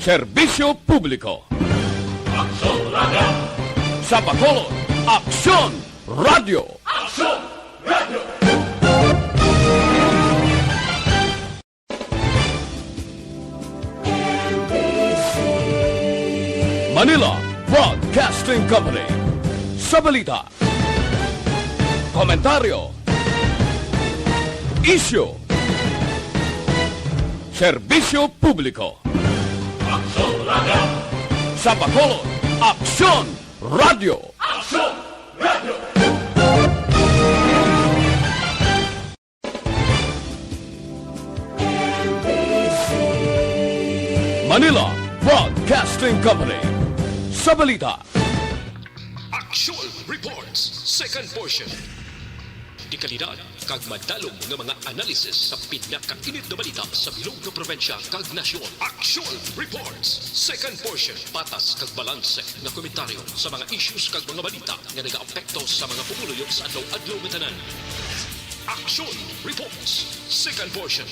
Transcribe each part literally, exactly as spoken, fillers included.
Serbisyo publiko. Aksyon Radio. Sa Bacolod, Aksyon Radio. Aksyon Radio. Manila Broadcasting Company. Sa balita, komentaryo, isyu, serbisyo publiko. Aksyon Radio. Sa Bacolod, Aksyon Radio. Aksyon Radio. Manila Broadcasting Company. Sa balita, Action Reports, second portion. Dekalidad kag madalom nga mga analysis sa pinakainit nga balita sa bilog nga probinsya kag nasyon. Action Reports, second portion. Patas kag balanse nga komentaryo sa mga issues kag mga balita nga nagaapekto sa mga pumuluyo sa adlaw-adlaw nga tanan. Action Reports, second portion.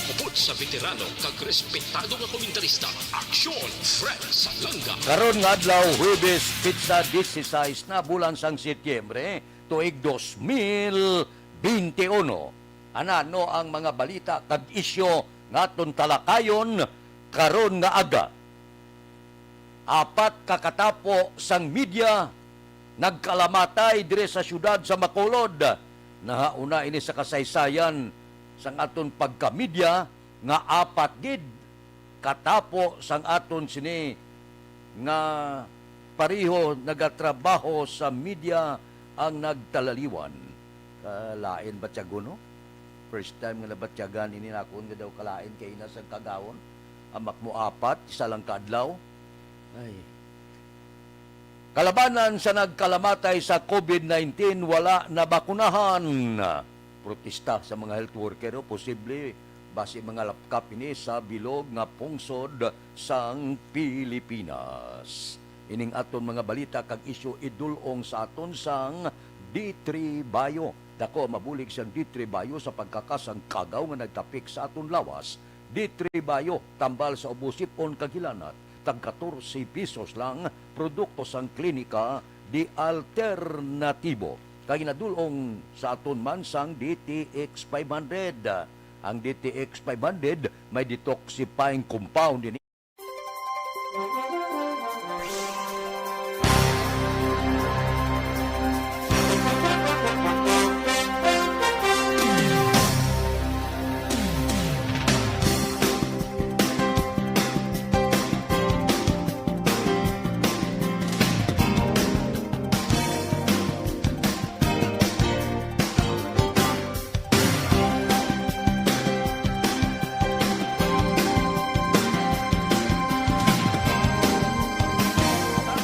Upod sa veterano kag respetado nga komentarista, Aksyon Fred Salanga. Karon nga adlaw, Huwebes, petsa disisais na, bulan sang Setyembre, tuig dos mil bente uno. Anano ang mga balita kag isyu nga aton talakayon karon nga aga? Apat ka katapo sang media nagkalamatay diri sa siyudad sa Bacolod. Nahauna ini sa kasaysayan sang aton pagka-media nga apat gid katapo sang aton sini nga pareho nagatrabaho sa media ang nagtalaliwan. Kalain batyagon, no? First time nga nabatyagan ini nakon nga daw kalain kay ina sang kagawon. Amak mo apat, isa lang ka adlaw. Ay. Kalabanan sa nagkalamatay sa COVID nineteen, wala nabakunahan. Protesta sa mga health worker, o posible basi mga lapkap ini sa bilog nga pungsod sang Pilipinas. Ining aton mga balita kag isyu idul-ong sa aton sang D three Bio. Dako ang mabulig sang D three Bio sa pagkakas sang kagaw nga nagtapik sa aton lawas. D three Bio, tambal sa ubo, sip-on kag hilanat. Tag katorse pesos lang, produkto sang Klinika de Alternatibo. Kag ginadul-ong sa aton man sang D T X five hundred. Ang D T X five hundred may detoxifying compound ini.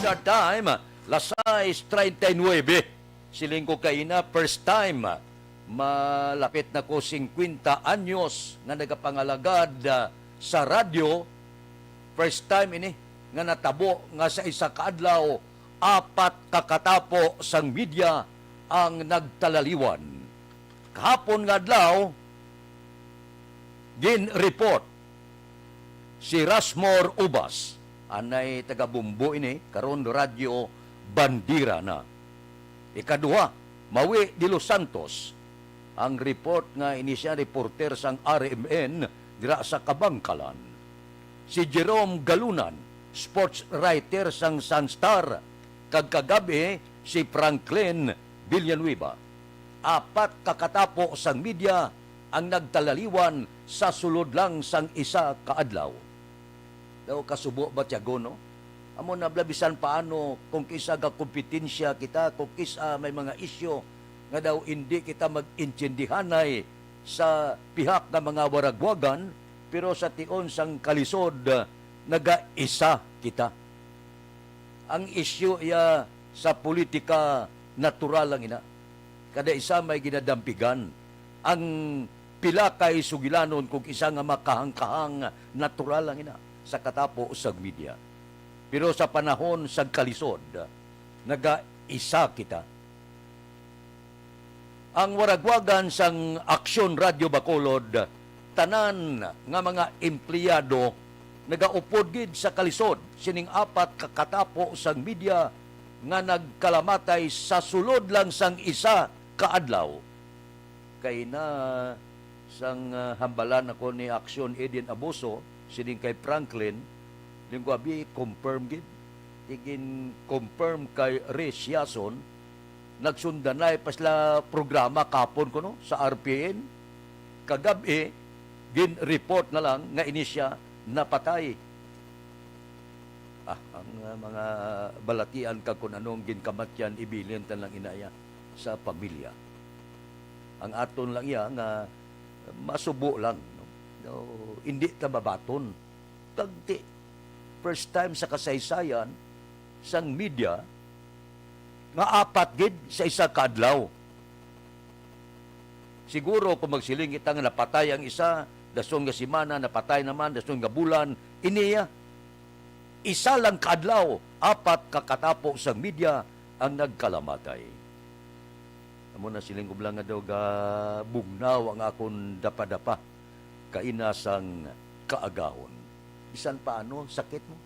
Standard Time, las sais treinta y nueve. Siling ko kaina, first time. Malapit na ko singkwenta anyos nga nagapangalagad, ah, sa radyo. First time ini nga natabo nga sa isa ka adlaw, apat ka katapo sang media ang nagtalaliwan. Kahapon nga adlaw, gin-report si Rasmor Ubas, anay taga Bombo ini, karon Radyo Bandera na. Ikaduha, Mawi de los Santos, ang report nga ini sia reporter sang R M N dira sa Kabangkalan. Si Jerome Galunan, sports writer sang Sunstar, kag kagab-i si Franklin Villanueva. Apat ka katapo sang media ang nagtalaliwan sa sulod lang sang isa ka adlaw. Daw kasubo ba, Tiago, no? Amo na bala, bisan paano, kung kis-a gakompetensya kita, kung kis-a may mga isyu nga daw indi kita mag-intindihanay sa pihak nga mga waragwagan, pero sa tion sang kalisod, nagaisa kita. Ang isyu iya sa politika, natural lang ina. Kada isa may ginadampigan. Ang pila kay sugilanon kung isa nga makahangkahang, natural lang ina sa katapo sa media. Pero sa panahon sa kalisod, nagaisa kita. Ang waragwagan sang Aksyon Radyo Bacolod, tanan nga mga empleyado nagaupod gid sa kalisod sining apat ka katapo sang media nga nagkalamatay sa sulod lang sang isa ka adlaw. Kay na sang, ah, hambalan ako ni Action Eden Abuso, sining kay Franklin, linggo abi, confirm gid. Tigin confirm kay Ray Siason, nagsundanay pa sila programa kapon kuno sa R P N. Kagab-i, gin-report na lang nga ini siya napatay. Ah, ang, ah, mga balatian kag kun anong ginkamatyan, ibilin ta lang inaya sa pamilya. Ang aton lang iya nga masubo lang, no? No, hindi ta mabaton. Kag di, first time sa kasaysayan sang media nga apat gid sa isa ka adlaw. Siguro kung magsiling kita nga napatay ang isa, dason nga semana, napatay naman, dason nga bulan, iniya, isa lang ka adlaw, apat ka katapo sang media ang nagkalamatay. Amo na siling ko lang nga daw gabugnaw ang akon dapadapa kaina sang kaagahon. Bisan paano, sakit mo.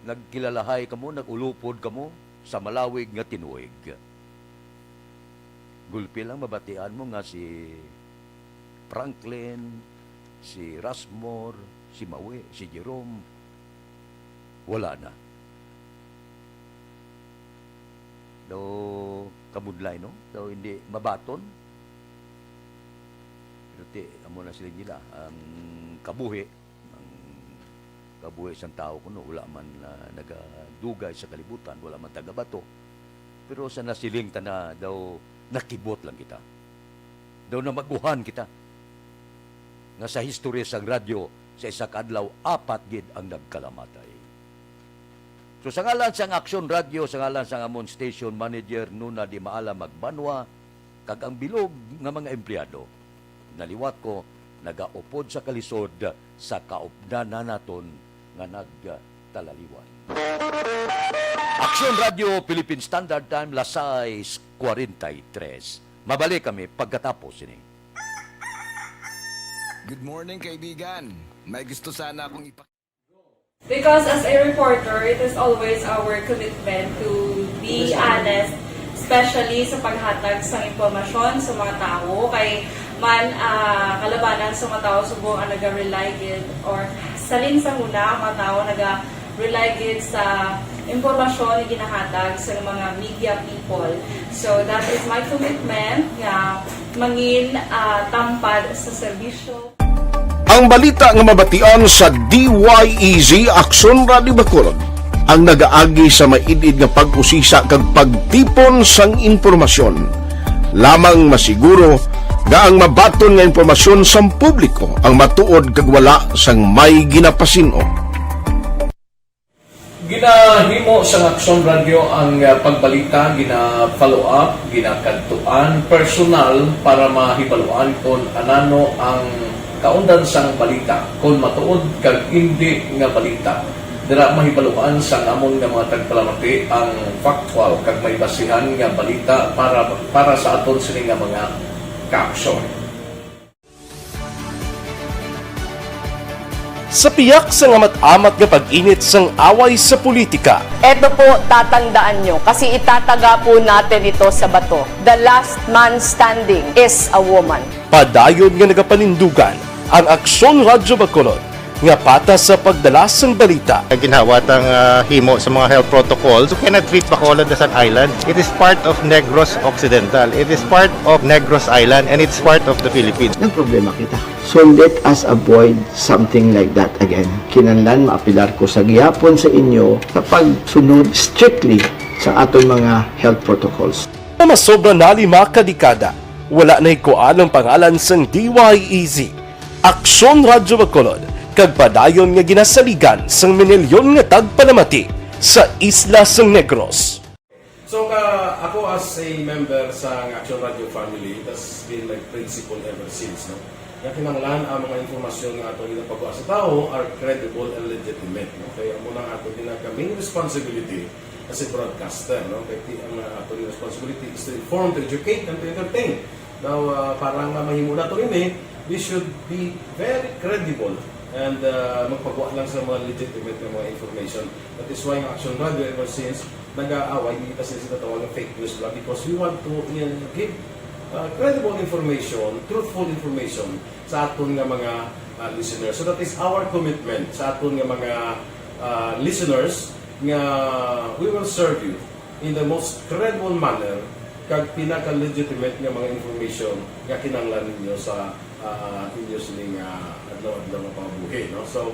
Nagkilalahay kamo, nag-ulupod kamo sa malawig nga tinuig. Gulpi lang mabatian mo nga si Franklin, si Rasmor, si Mawi, si Jerome, wala na. Daw kabudlay, no? Daw hindi mabaton. Pero ti, amo na sila nila. Ang kabuhi, ang kabuhi sang tawo kuno, wala man, ah, nagadugay sa kalibutan, wala man tagabato. Pero sa nasiling ta na daw, nakibot lang kita. Daw namaguhan kita nga sa historya sang radyo, sa isa ka adlaw, apat gid ang nagkalamatay. So, sa ngalan sang Action Radio, sa ngalan sang amon station manager, Nuna Di Maala Magbanwa, kag ang bilog nga mga empleyado, naliwat ko, nagaupod sa kalisod sa kaupdanan naton nga nagtalaliwan. Action Radio Philippine Standard Time, las sais cuarenta y tres. Mabalik kami pagkatapos sini. Good morning, kaibigan. May gusto sana akong ipa- Because as a reporter, it is always our commitment to be honest, especially sa paghatag sang impormasyon sa mga tawo. Kay man, ah, kalabanan sa mga tawo subong ang naga-rely gid, or salin sa huna ang mga tawo naga-rely gid sa impormasyon nga ginahatag sa mga media people. So that is my commitment nga mangin, ah, tampad sa serbisyo. Ang balita nga mabatian sa D Y E Z Aksyon Radio Bacolod ang nagaagi sa maid-id nga pag-usisa kag pagtipon sang impormasyon. Lamang masiguro nga ang mabaton nga impormasyon sang publiko ang matuod kag wala sang may ginapasin-o. Ginahimo sang Aksyon Radio ang, ah, pagbalita, gina-follow up, ginakadtuan personal para mahibaluan kon anano ang kaundan sang balita, kon matuod kag indi nga balita. Dira mahibaluan sang amon nga mga tagpalamati ang factual kag may basihan nga balita para, para sa aton sini nga mga kaaksyon. Sa piyak sang amat-amat nga pag-init sang away sa politika, Eto po, tatandaan nyo, kasi itataga po natin ito sa bato. The last man standing is a woman. Padayon nga nagapanindugan ang Aksyon Radyo Bacolod nga patas sa pagdala sang balita. Ginhawa tang, ah, himo sa mga health protocols. You cannot treat Bacolod as an island. It is part of Negros Occidental. It is part of Negros Island, and it's part of the Philippines. Nagproblema kita. So let us avoid something like that again. Kinahanglan maapelar ko sa gihapon sa inyo sa pagsunod strictly sa aton mga health protocols. Nga masobra na lima ka dekada, wala na hikuan ang pangalan sang D Y E Z, Aksyon Radyo Bacolod, kag padayon nga ginasaligan sang minilyon nga tagpalamati sa isla sang Negros. So, ka, ako as a member sa Action Radio family, that's been my principle ever since, no? Nga kinahanglan ang mga impormasyon nga ato ginapagawa sa tawo are credible and legitimate, no? Kaya amo nang ato ginaka main responsibility as a broadcaster, no? Kaya ti-, ang, uh, ato responsibility is to inform, to educate, and to entertain. Now, uh, para nga mahimo nato ini, we should be very credible And uh, magpagwa lang sa mga legitimate nga mga information. That is why ang Action Radio ever since nag-aaway, hindi kita sila sinatawag ng fake news lang because we want to uh, give uh, credible information, truthful information sa aton nga mga uh, listeners. So that is our commitment sa aton nga mga uh, listeners nga we will serve you in the most credible manner kag pinaka-legitimate nga mga information nga kinahanglan ninyo sa ah, inyo sining ah, adlaw-adlaw nga pagbuhi, no? So,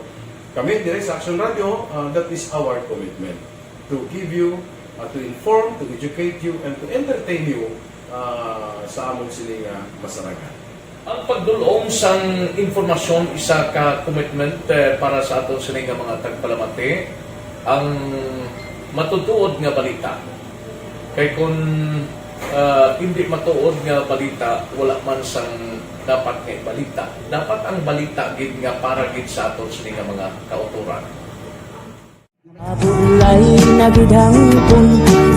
kami dire sa Action Radio, ah, that is our commitment to give you, ah, to inform, to educate you, and to entertain you ah, sa amon sini nga masarangan. Ang pagdulom sang impormasyon isa ka commitment eh, para sa aton sini nga mga tagpalamati. Ang matutuod nga balita. Kay kun ah, hindi matuod nga balita, wala man sang dapat nga ibalita. Dapat ang balita gid nga para gid sa aton sini nga mga kautoran. Mabulay na gid hangpon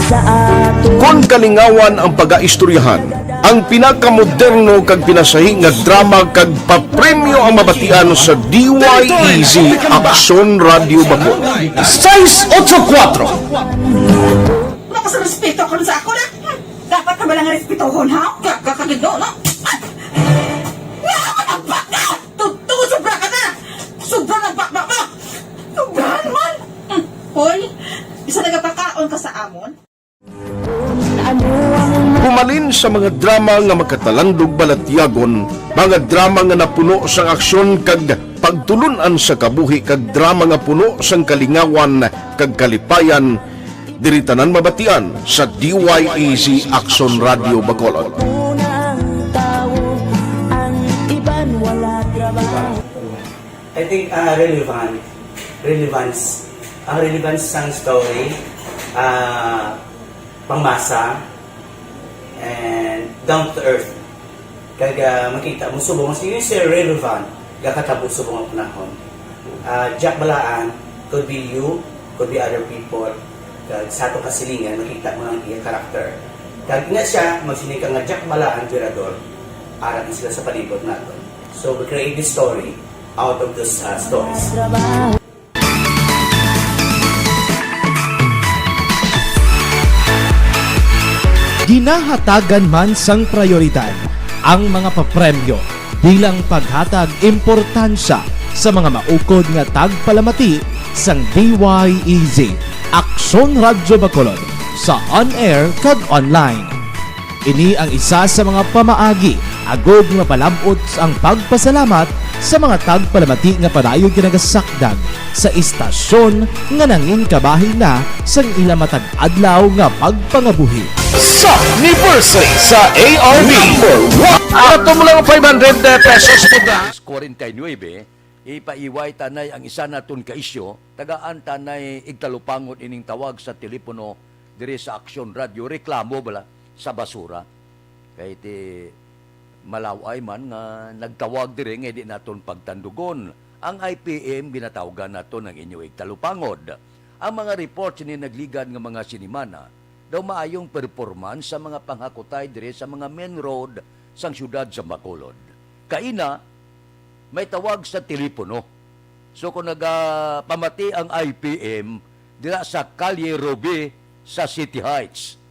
sa aton. Kon kalingawan ang pagaistoryahan, ang pinakamoderno kag pinasahi nga drama kag papremyo ang mabatian sa D Y E Z Aksyon Radyo Bacolod. Seis ocho kuatro. Wala ka sa respeto karon sa ako na. Hmm, dapat ka bala nga respetohon, ha? Ka-, ka-, kagindo, no? Ay! Nga ka magbaka! Tuto, sobra ka na! Sobra na baka mo! Sobrahan man! Hmm, hoy, isa nagapakaon ka sa amon? Humalin sa mga drama nga makatalandog balatyagon, mga drama nga napuno sang aksyon kag pagtulun-an sa kabuhi kag drama nga puno sang kalingawan kag kalipayan, diri tanan mabatian sa D Y E Z Aksyon Radyo Bacolod. I think uh, relevant, relevance, ang relevance sang story, uh, pangmasa, and down to earth. Kag ah, makita mo subong ang sige sir relevant gakatabo subong ang panahon. Ah, Jack Balaan could be you, could be other people. Kag sa atong kasilingan makita mo ang iya character. Kag nga siya magsiling ka nga Jack Balaan Virador, ara na sila sa palibot naton. So we create this story out of those uh, stories. Ginahatagan man sang prayoridad ang mga papremyo bilang paghatag importansya sa mga maukod nga tagpalamati sang D Y E Z, Aksyon Radyo Bacolod, sa on-air kag online. Ini ang isa sa mga pamaagi agud nga mapalab-ot ang pagpasalamat sa mga tagpalamati nga padayon ginagasakdag sa istasyon nga nangin kabahin na sang ila matag adlaw nga pagpangabuhi. Sa anniversary sa A R B number one. Ato mo lang five hundred pesos mo da. Alas kwarenta y nuebe, ipaiway tanay ang isa naton ka isyu, tagaan tanay igtalupangon ining tawag sa telepono diri sa Aksyon Radio, reklamo bala sa basura. Kay ti malaway man nga nagtawag diri nga di naton pagtandugon. Ang I P M ginatawgan naton ang inyo igtalupangod. Ang mga report sini nagligad nga mga sinimana daw maayong performance sa mga panghakutay diri sa mga main road sang siyudad sa Bacolod. Kaina, may tawag sa telepono. So kung nagapamati ang I P M dira sa Calle Robe sa City Heights,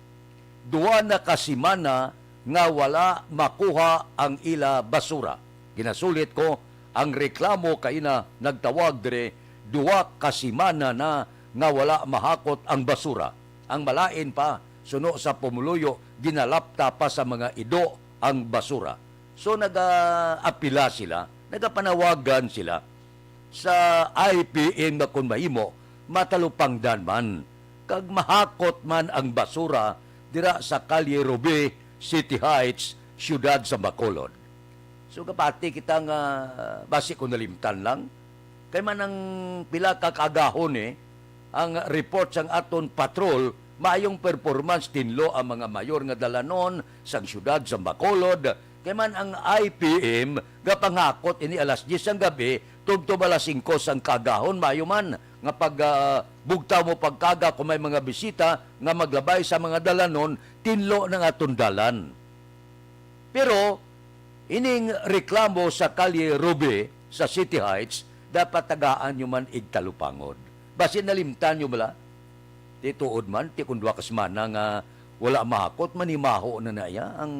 duha na ka semana nga wala makuha ang ila basura. Ginasulit ko, ang reklamo kaina nagtawag diri, duha ka semana na nga wala mahakot ang basura. Ang malain pa, suno sa pumuluyo, ginalapta pa sa mga ido ang basura. So nagaapila sila, nagapanawagan sila sa I P M nga kung mahimo, matalupangdan man kag mahakot man ang basura dira sa Calle Robe, City Heights, siyudad sa Bacolod. So kapati kita nga basi ko nalimtan lang. Kay man ang pila ka kaagahon eh, ang report sang aton patrol, maayong performance tinlo ang mga mayor nga dalanon sang siyudad sa Bacolod. Kay man ang I P M gapangakot ini alas diyes sang gabi tubtob alas singko sang kaagahon, maayo man nga pag ah, bugtaw mo pagkaga kung may mga bisita nga maglabay sa mga dalanon, tinlo ng aton dalan. Pero ining reklamo sa Kalye Robe sa City Heights, dapat tagaan nyo man igtalupangod. Basi nalimtan nyo bala? Ti tuod man, ti kun duha ka semana nga wala mahakot, manimaho na na iya ang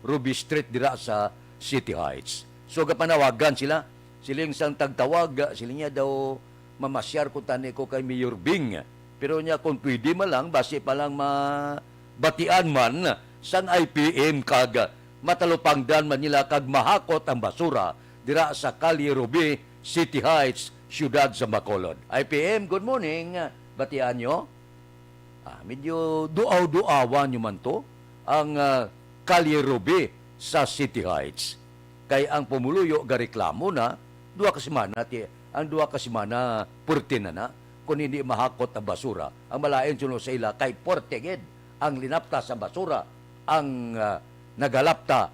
Ruby Street dira sa City Heights. So, gapanawagan sila, siling sang tagtawag, siling niya daw, "Mamasyar ko tani ko kay Mayor Bing." Pero niya, kung pwede man lang, basi pa lang mabatian man sang I P M kag matalupangdan man nila kag mahakot ang basura dira sa Calle Ruby, City Heights, siyudad sa Bacolod. I P M, good morning. Batian nyo? Ah, medyo duaw-duawan nyo man to, ang, ah, Calle Ruby sa City Heights. Kay ang pumuluyo gareklamo na, duha ka semana, ti, ang duha ka semana, purti na na, kung hindi mahakot ang basura. Ang malain suno sa ila, kay purti gid ang linapta sa basura, ang, ah, nagalapta,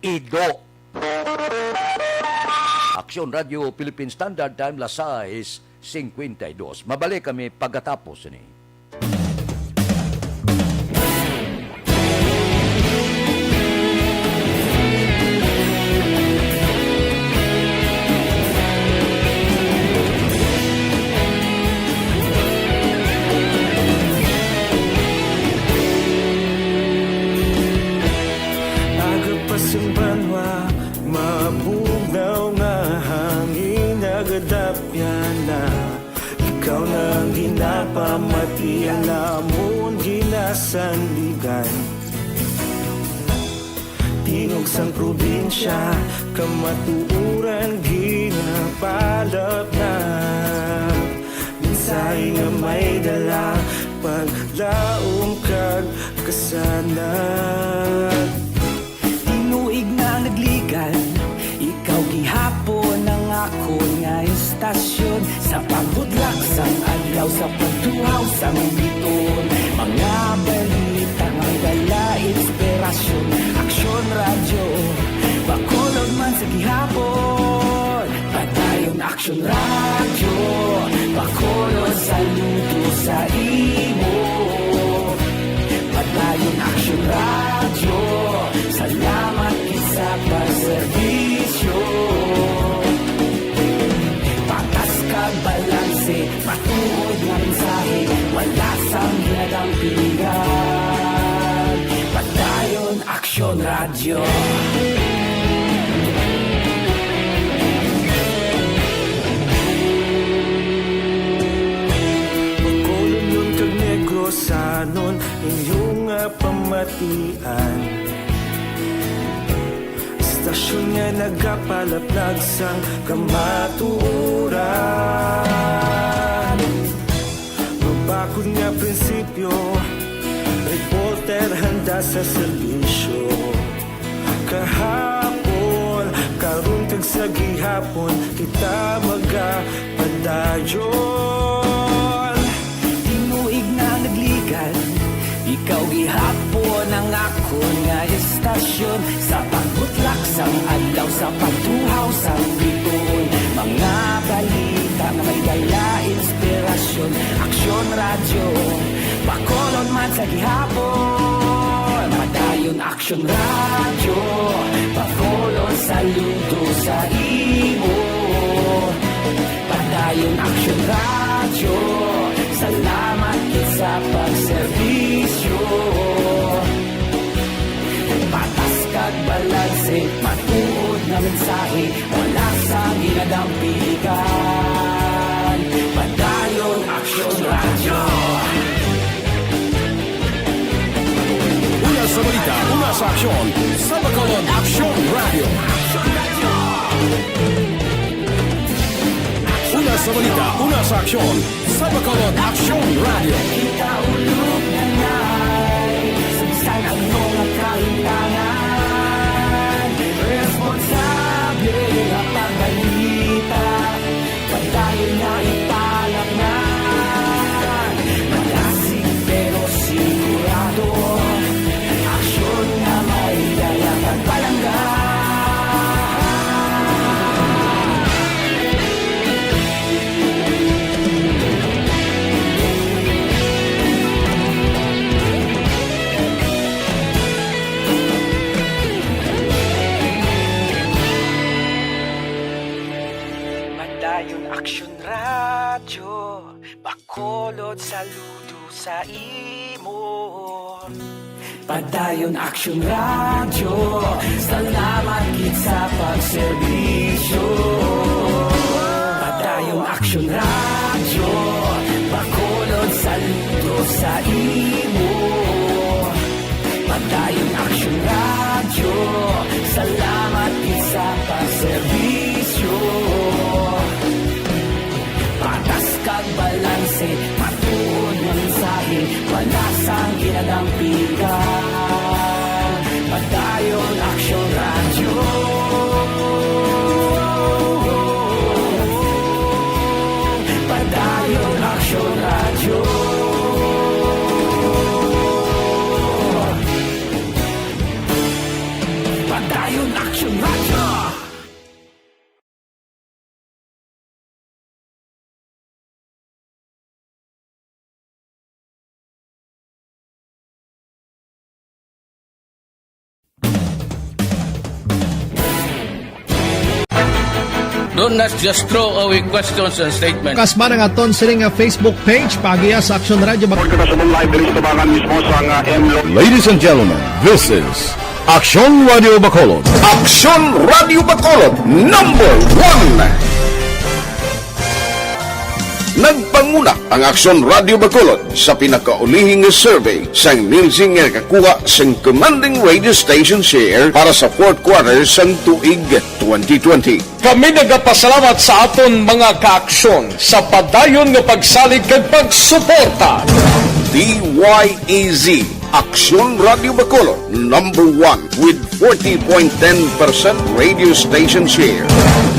ido. Aksyon Radyo Philippine Standard Time, las sais cincuenta y dos. Mabalik kami pagkatapos ni. Aga pa sing banwa, mabugnaw nga hangin nagadapyan na. Ikaw na ang ginapamati, ang amon ginasandigan. Tingog sang probinsya, kamatuoran ginapalapnap. Mensahe nga may dala, paglaom kag kasanag. Tinuig na nagligan, ikaw gihapon ang akon nga istasyon. Sa pagbutlak sang adlaw, sa pagtuhaw sang biton, mga balita nga may dala inspirasyon. Aksyon Radyo, Bacolod man sa gihapon. Padayon Aksyon Radyo, Bacolod, saludo sa imo. Padayon Aksyon Radyo, salamat gid sa pagserbisyo. Patas kag balanse, matuod nga mensahe, wala sang ginadampigan. Padayon Aksyon Radyo. Bacolodnon kag Negrosanon, inyo nga pamatian. Istasyon nga nagapalaplag sang kamatuoran. Mabakod nga prinsipyo, reporter handa sa serbisyo. Kahapon, karon kag sa gihapon, kita magapadayon. Tinuig na nagligan, ikaw gihapon ang akon nga istasyon. Sa pagbutlak sang adlaw, sa pagtuhaw sang bituon, mga balita nga may dala inspirasyon. Aksyon Radyo, Bacolod man sa gihapon. Padayon Aksyon Radyo, Bacolod, saludo sa imo. Padayon Aksyon Radyo, salamat gid sa pagserbisyo. Patas kag balanse, matuod nga mensahe, wala sang ginadampigan. Padayon Aksyon Radyo. Una sa balita, una sa aksyon, sa Bacolod Aksyon Radyo. Una sa balita, una sa aksyon, sa Bacolod Aksyon Radyo. Kita ulog na nay, sa bisan ano nga kahintangan, responsable nga pagbalita. Padayon nga ipalapngan, malasig pero sigurado. Aksyon nga may dala kag palangga. Padayon Aksyon Radyo, Bacolod, saludo sa imo. Padayon Aksyon Radyo, salamat gid sa pagserbisyo. Padayon Aksyon Radyo, Bacolod, saludo sa imo. Padayon Aksyon Radyo, salamat gid sa pagserbisyo. Patas kag balanse, matuod nga mensahe, wala sang ginadampigan. Padayon Aksyon Radyo. Padayon Aksyon Radyo. Padayon Aksyon Radyo. Don't not just throw away questions and statements. Kasman ang aton sini nga Facebook page, paagiya sa Aksyon Radyo. Report ka sa live diri sa tubangan mismo sa, ah, M Lo- Ladies and gentlemen, this is Aksyon Radio Bacolod. Aksyon Radio Bacolod, number one. Nagpanguna ang Aksyon Radio Bacolod sa pinakaulihi nga survey sang Nielsen nga nakakuha sang commanding radio station share para sa fourth quarter sang tuig twenty twenty. Kami nagapasalamat sa aton mga kaaksyon sa padayon nga pagsalig kag pagsuporta. D Y E Z, Aksyon Radio Bacolod, number one with forty point ten percent radio station share.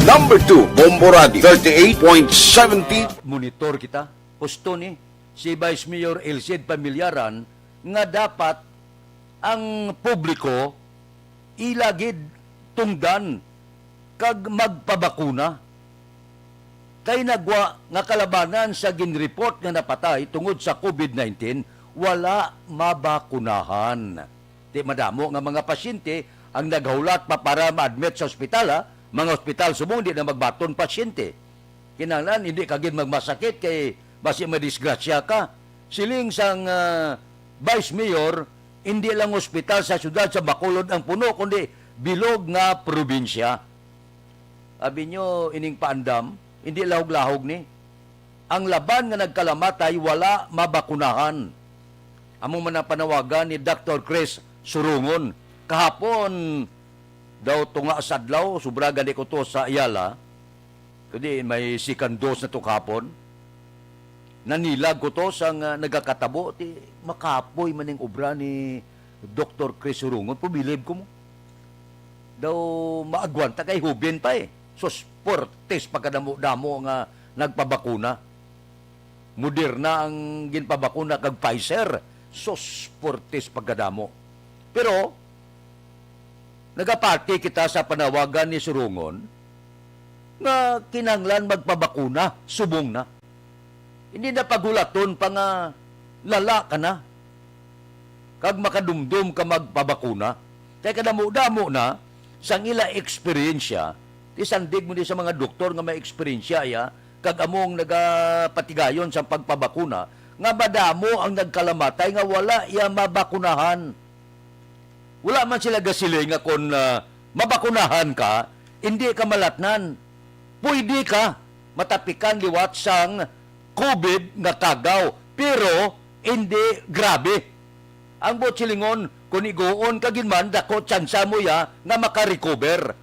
Number two, Bombo Radio, thirty-eight point seventy. Monitor kita. Husto ni si Vice Mayor Elcid Pamilyaran nga dapat ang publiko ila gid tungdan kag magpabakuna. Kay nagwa nga kalabanan sa ginreport nga napatay tungod sa COVID nineteen, wala mabakunahan. Ti madamo nga mga pasyente ang naghulat pa para ma-admit sa ospital, ha? Mga ospital subong di na magbaton pasyente. Kinahanglan hindi ka gid magmasakit kay basi madisgrasya ka. Siling sang, ah, Vice Mayor, hindi lang ospital sa siyudad sa Bacolod ang puno, kundi bilog nga probinsya. Abi nyo, ining paandam, hindi lahog-lahog ni. Ang laban nga nagkalamatay wala mabakunahan. Amo man ang panawagan ni Doctor Chris Surungon. Kahapon daw, tunga sa adlaw, sobra gani ko to sa Ayala. Kundi may second dose na to kahapon. Nanilag ko to sang, ah, nagakatabo, ti makapoy man ning obra ni Doktor Chris Surungon. Pubilib ko mo. Daw maagwanta kay hubin pa eh. Sus, puwertes pagkadamo-damo nga nagpabakuna. Moderna ang ginpabakuna kag Pfizer. Sus, puwertes pagkadamo. Pero, nagapati kita sa panawagan ni Surungon nga kinahanglan magpabakuna, subong na. Hindi na paghulaton pa nga lala ka na kag makadumdom ka magpabakuna. Kay kadamo-damo na sang ila eksperyensya, ti sandig mo ni sa mga doktor nga may eksperyensya, ya, kag among nagapatigayon sa pagpabakuna, nga madamo ang nagkalamatay nga wala iya mabakunahan. Wala man sila gasiling nga kon, ah, mabakunahan ka, indi ka malatnan. Pwede ka matapikan liwat sang COVID nga kagaw, pero indi grabe. Ang buot silingon, kon iguon ka gid man, dako tsansa mo ya nga makarecover.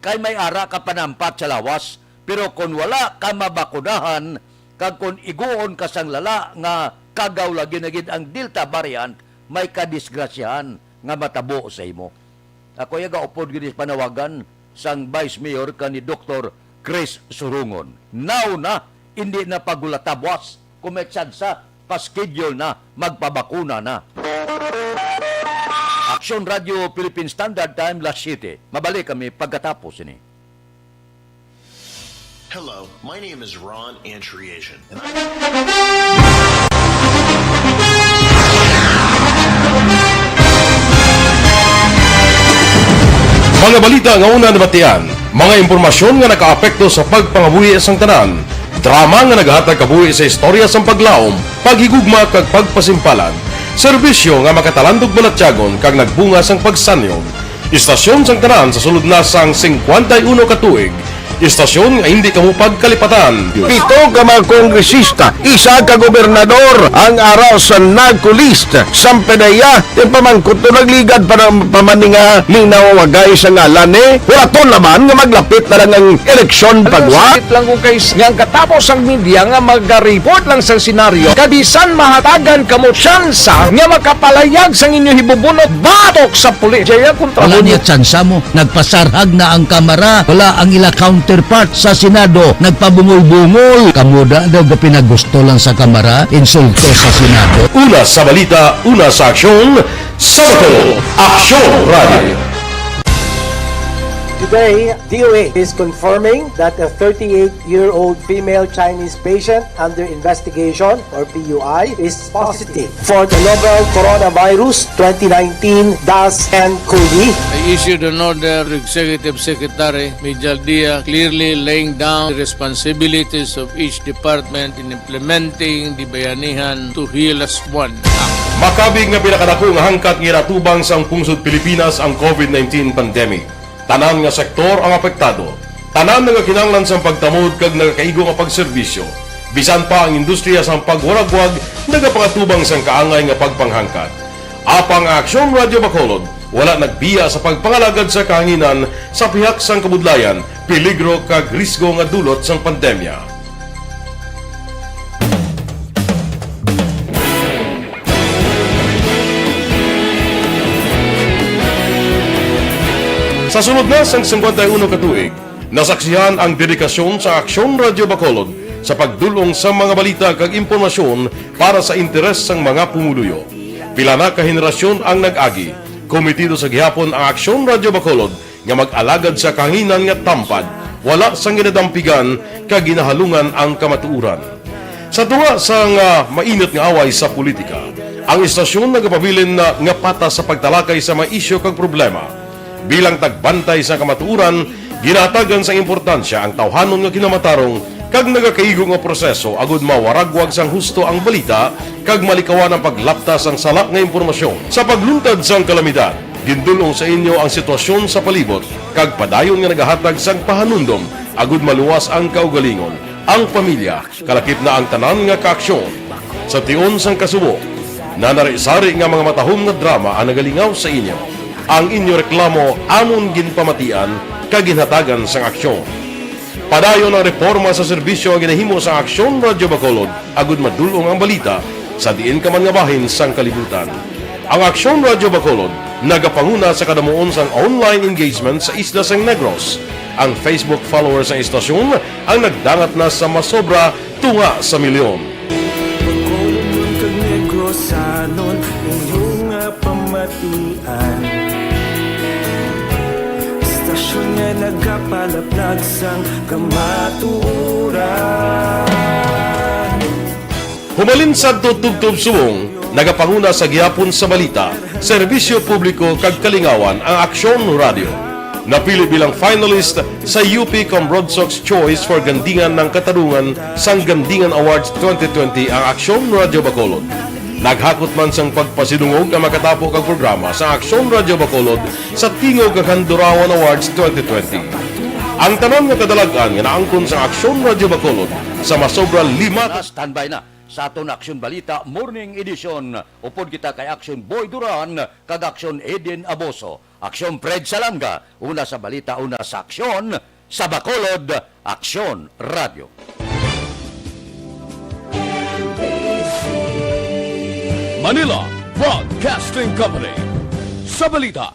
Kay may ara ka panampat sa lawas. Pero kon wala ka mabakunahan, kag kon iguon ka sang lala nga kagaw lagi na gid ang Delta variant, may kadisgrasyahan nga matabo sa imo. Ako ya gaupod gid sa panawagan sang Vice Mayor kani Doktor Chris Surungon. Now na, hindi na pagulatabwas. Kung may tsansa, pa-schedule na, magpabakuna na. Aksyon Radyo Philippine Standard Time, las siyete. Mabalik kami pagkatapos ini. Hello, my name is Ron Antriasian, and I Mga balita nga una nabatian, Mga impormasyon nga nakaapekto sa pagpangabuhi sang tanan. Drama nga nagahatag kabuhi sa istorya sang paglaom, paghigugma, kag pagpasimpalan. Serbisyo nga makatalandog balatyagon kag nagbunga sang pagsanyong. Istasyon sang tanan sa sulod na sang singkwenta y uno ka tuig. Istasyon nga hindi kamo pagkalipatan. Pito ka mga kongresista, isa ka gobernador ang ara sa NAGCO list. Sampanaya, ti pamangkot to nagligad pa na, pa man ni nga ning nawawagay sa ngalan ni, wala to laman nga maglapit na lang ang eleksyon pagwa. Sakit lang kung kay nga ang katapos ang media nga magareport lang sa senaryo, kabisan mahatagan kamo tsansa nga makapalayag sang inyo hibubunot batok sa pulis. Jaya kontra Wala mo. Niya tsansa mo. Nagpasarhag na ang Kamara. Wala ang ila counterpart sa Senado. Nagpabungol-bungol. Kamo da daw gapinagusto lang sa Kamara. Insulto sa Senado. Una sa balita, una sa aksyon, sa Bacolod, Aksyon Radio. Today, D O H is confirming that a thirty-eight-year-old female Chinese patient under investigation, or P U I, is positive for the novel coronavirus twenty nineteen dash N cov. I issued an order to Executive Secretary Mijal Dia, clearly laying down the responsibilities of each department in implementing the Bayanihan to Heal As One Act. Makabig nga pinakadako nga hangkat nga ginatubang sang pungsod Pilipinas ang COVID nineteen pandemic. Tanan nga sektor ang apektado. Tanan nagakinahanglan sang pagtamod kag nagakaigo nga pagserbisyo. Bisan pa ang industriya sang pagwaragwag nagapangatubang sang kaangay nga pagpanghangkat. Apang ang Aksyon Radio Bacolod wala nagbiya sa pagpangalagad sa kahanginan sa pihak sang kabudlayan, peligro kag risgo nga dulot sang pandemya. Sa sulod na sang singkwenta y uno ka tuig, nasaksihan ang dedikasyon sa Aksyon Radio Bacolod sa pagdul-ong sa mga balita kag impormasyon para sa interes sang mga pumuluyo. Pila na ka henerasyon ang nag-agi, kometido sa gihapon ang Aksyon Radio Bacolod nga mag-alagad sa kahanginan nga tampad, wala sang ginadampigan kag ginahalungan ang kamatuoran. Sa tunga sang, ah, mainit nga away sa politika, ang istasyon nagapabilin na nga patas sa pagtalakay sa mga isyu kag problema. Bilang tagbantay sa kamatuoran, ginahatagan sang importansya ang tawhanon nga kinamatarong kag nagakaigo nga proseso agud mawaragwag sang husto ang balita kag malikawan ang paglapta sang sala nga impormasyon. Sa pagluntad sang kalamidad, gindul-ong sa inyo ang sitwasyon sa palibot kag padayon nga nagahatag sang pahanumdom agud maluwas ang kaugalingon, ang pamilya, kalakip na ang tanan nga kaaksyon. Sa tion sang kasubo, nanari-sari nga mga matahom nga drama ang nagalingaw sa inyo. Ang inyo reklamo amon ginpamatian kag ginhatagan sang aksyon. Padayon ang reporma sa serbisyo nga ginahimo sang Aksyon Radio Bacolod agud madul-ong ang balita sa diin ka man nga bahin sang kalibutan. Ang Aksyon Radio Bacolod nagapanguna sa kadamuon sang online engagement sa isla sang Negros. Ang Facebook followers sang istasyon ang nagdangat na sa masobra tunga sa milyon. Bacolodnon kag Negrosanon, inyo nga pamatian. Istasyon nga nagapalaplag sang kamatuoran. Humalin sadto tubtob subong, nagapanguna sa gihapon sa balita, serbisyo publiko kag kalingawan ang Aksyon Radio. Napili bilang finalist sa U P Cambronsox Choice for Gandingan ng Katarungan sang Gandingan Awards twenty twenty ang Aksyon Radio Bacolod. Naghakot man sang pagpasidungog ang makatapo kag programa sa Aksyon Radio Bacolod sa Tingog kag Handurawan Awards twenty twenty. Ang tanan nga kadalag-an nga naangkon sa Aksyon Radio Bacolod sa masobra lima ka Na, standby na sa aton Aksyon Balita Morning Edition. Upod kita kay Aksyon Boy Duran kag Aksyon Eden Aboso. Aksyon Fred Salanga, una sa balita, una sa aksyon, sa Bacolod, Aksyon Radio. Manila Broadcasting Company. Sa balita,